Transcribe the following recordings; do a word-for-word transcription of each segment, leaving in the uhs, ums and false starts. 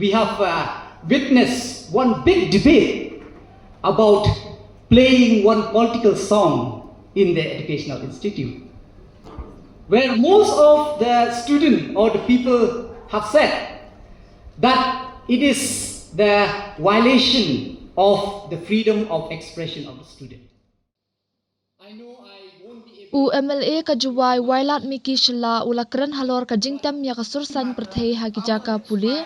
We have uh, witnessed one big debate about playing one political song in the educational institute, where most of the student or the people have said that it is the violation of the freedom of expression of the student. I know I won't be able U M L A ka Jowai Wailadmiki Shylla u la kren halor ka jingtem ïa ka sur saiñ pyrthei ha ki jaka pule,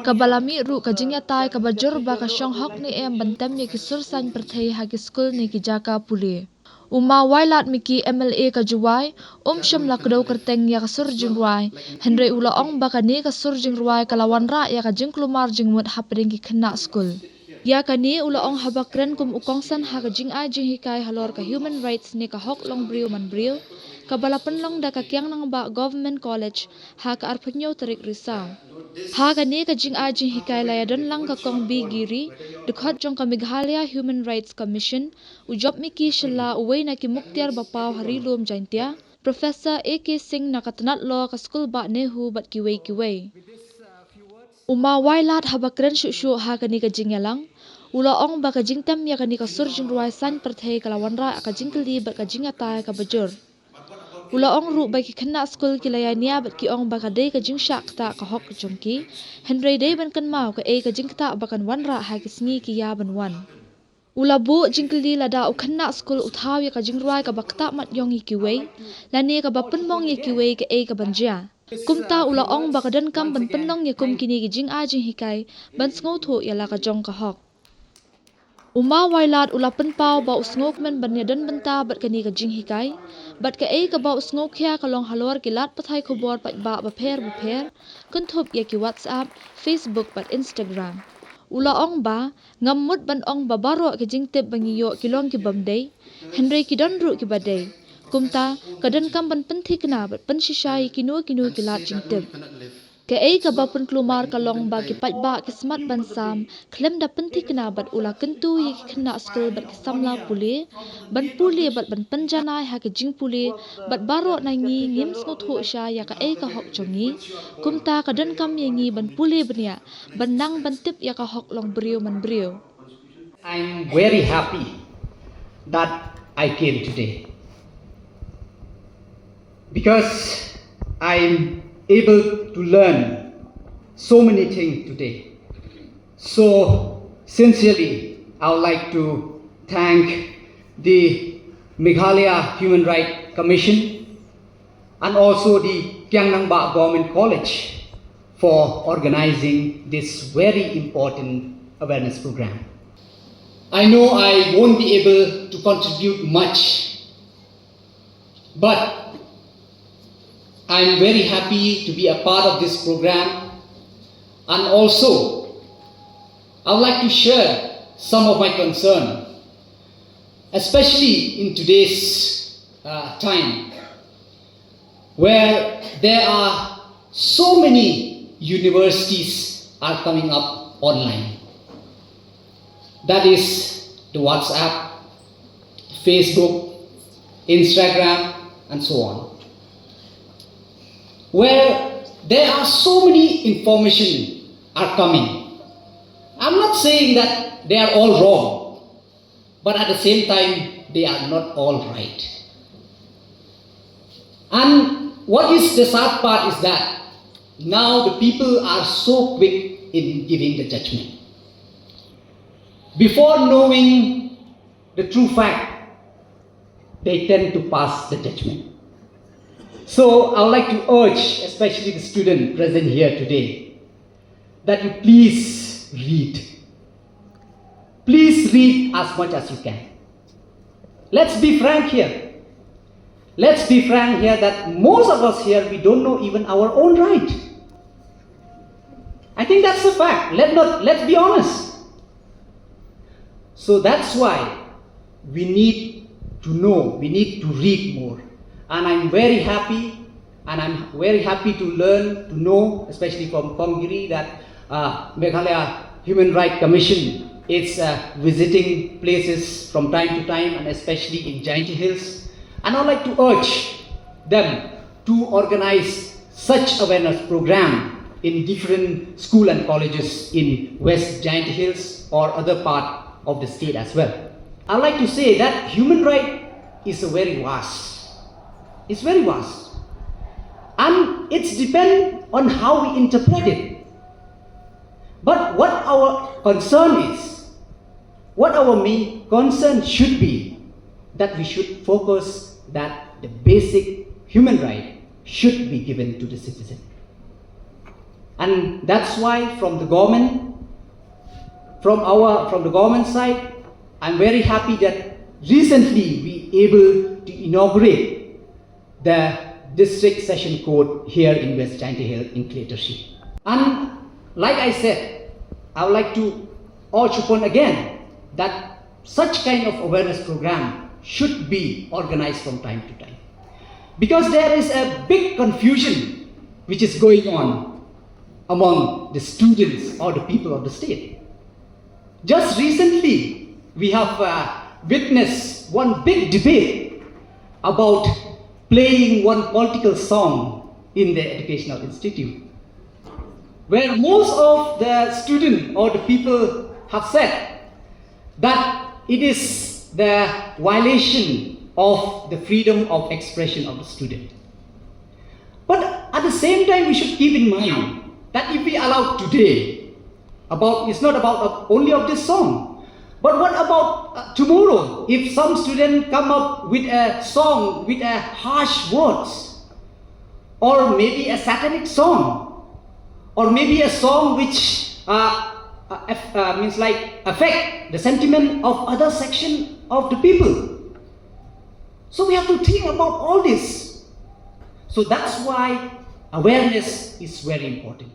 kaba la mih ruh ka jingïatai kaba jur ba ka shong hok ne em ban tem ïa ki sur saiñ pyrthei ha ki skul ne ki jaka pule. U ma Wailadmiki M L A ka Jowai um shym la kdew kyrteng ïa ka sur jingrwai, hynrei u la ong ba kane ka sur jingrwai ka la wanrah ïa ka jingkulmar jingmut hapdeng ki khynnah skul. Ïa kane u la ong haba kren kum u kongsan ha ka jingai jinghikai halor ka human rights ne ka hok long briew man briew, kaba la pynlong da ka Kiang Nangbah Government College ha ka arphew hynñiew tarik Risaw. Ha kane ka jingai jinghikai la ïadon lang ka Kong B Giri, dkhot jong ka Meghalaya Human Rights Commission, u Jopmiki Shylla, uwei na ki muktiar ba paw ha Ri Lum Jaiñtia, Professor A K Singh na ka tnat law ka skul bah NEHU bad kiwei kiwei. U ma Wailad haba kren shuh shuh ha kane ka jingïalang, u la ong ba ka jingtem ïa kane ka sur jingrwai saiñ pyrthei ka la wanrah ka jingkylli bad ka jingïatai kaba jur. U la ong ruh ba ki khynnah skul ki la ïania bad ki ong ba ka dei ka jingshah ktah ka hok jong ki, hynrei dei ban kynmaw kaei ka jingktah ba kan wanrah ha ki sngi ki ïa ban wan. U la buh jingkylli lada u khynnah skul u thaw ïa ka jingrwai kaba ktah mat ïong ïa kiwei, lane kaba pynmong ïa kiwei kaei kaban jia. Kumta u la ong ba ka donkam ban pynlong ïa kum kine ki jingai jinghikai ban sngewthuh ïa la ka jong ka hok. U ma Wailad u la pynpaw ba u sngewkmen ban ïadon bynta bad kane ka jinghikai, bad kaei kaba u sngewkhia ka long halor ki lad pathai khubor paidbah bapher bapher, kynthup ïa ki WhatsApp, Facebook bad Instagram. U la ong ba, ngam mut ban ong ba baroh ki jingtip ba ngi ïoh ki long ki bym dei, hynrei ki don ruh kiba dei. Kumta, ka donkam ban pynthikna bad pynshisha ïa kino kino ki lad jingtip. Kaei kaba pynkulmar ka long ba ki paidbah ki smat ban sam, khlem da pynthikna bad u la kyntu ïa ki khynnah skul bad ki samla pule, ban pule bad ban pynjanai ha ki jingpule, bad baroh na ngi ngim sngewthuh sha ïa kaei ka hok jong ngi. Kumta ka donkam ïa ngi ban pule bniah, ban nang ban tip ïa ka hok long briew man briew. I'm very happy that I came today because I'm able to learn so many things today. So, sincerely, I would like to thank the Meghalaya Human Rights Commission and also the Kiang Nangbah Government College for organizing this very important awareness program. I know I won't be able to contribute much, but I'm very happy to be a part of this program, and also I would like to share some of my concern, especially in today's uh, time where there are so many universities are coming up online. That is the WhatsApp, Facebook, Instagram, and so on, where there are so many information are coming. I'm not saying that they are all wrong, but at the same time, they are not all right. And what is the sad part is that now the people are so quick in giving the judgment. Before knowing the true fact, they tend to pass the judgment. So I would like to urge, especially the student present here today, that you please read. Please read as much as you can. Let's be frank here. Let's be frank here that most of us here, we don't know even our own right. I think that's a fact. Let not, let's be honest. So that's why we need to know, we need to read more. And I'm very happy, and I'm very happy to learn, to know, especially from Kong Giri, that uh, Meghalaya Human Rights Commission is uh, visiting places from time to time, and especially in Jaintia Hills. And I'd like to urge them to organize such awareness program in different school and colleges in West Jaintia Hills or other part of the state as well. I like to say that human right is a very vast. It's very vast. And it's depend on how we interpret it. But what our concern is, what our main concern should be, that we should focus that the basic human right should be given to the citizen. And that's why from the government, from our from the government side, I'm very happy that recently we able to inaugurate the district session court here in West Jaintia Hills in Cleothesea. And like I said, I would like to urge upon again that such kind of awareness program should be organized from time to time, because there is a big confusion which is going on among the students or the people of the state. Just recently, we have uh, witnessed one big debate about playing one political song in the educational institute, where most of the student or the people have said that it is the violation of the freedom of expression of the student. But at the same time, we should keep in mind that if we allow today, about it's not about uh, only of this song, but what about uh, tomorrow if some student come up with a song with a harsh words, or maybe a satanic song, or maybe a song which uh, uh, aff- uh, means like affect the sentiment of other section of the people. So we have to think about all this. So that's why awareness is very important.